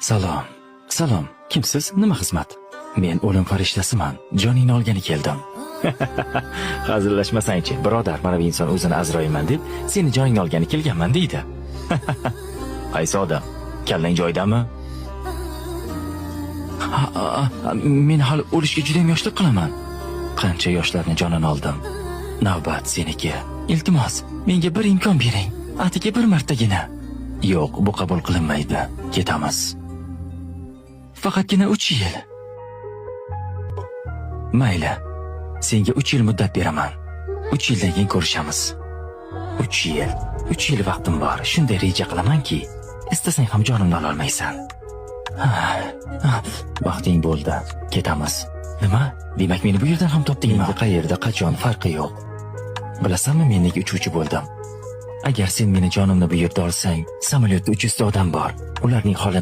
Salom. Salom. Kimsiz? Nima xizmat? Men o'lim farishtasiman. Joningni olgani keldim. Hazillashmasangchi, birodar, mana bu inson o'zini Azroilman deb, seni joningni olgani kelganman deydi. Qaysi odam? Kallang joyidami? Ha, ha, men hali o'lishga juda ham yoshlik qilaman. Qancha yoshlarni jonini oldim. Navbat seniki. Iltimos, menga bir imkon bering. Atigi bir martagina. Yo'q, bu qabul qilinmaydi. Ketamiz. Faqatgina 3 yil. Mayli. Senga 3 yil muddat beraman. 3 yildan keyin ko'rishamiz. 3 yil. 3 yil vaqtim bor. Shunday reja qilamanki, istasang ham jonimni ololmaysan. Ha, ha, vaqting bo'ldi. Ketamiz. Nima? Demak, meni bu yerdan ham topdingmi? Menga qayerda, qachon farqi yo'q. Bilasanmi, men nega uchuvchi bo'ldim? Agar sen meni jonimni bu yerda olsang, samolyotda 300 ta odam bor. Ularning holini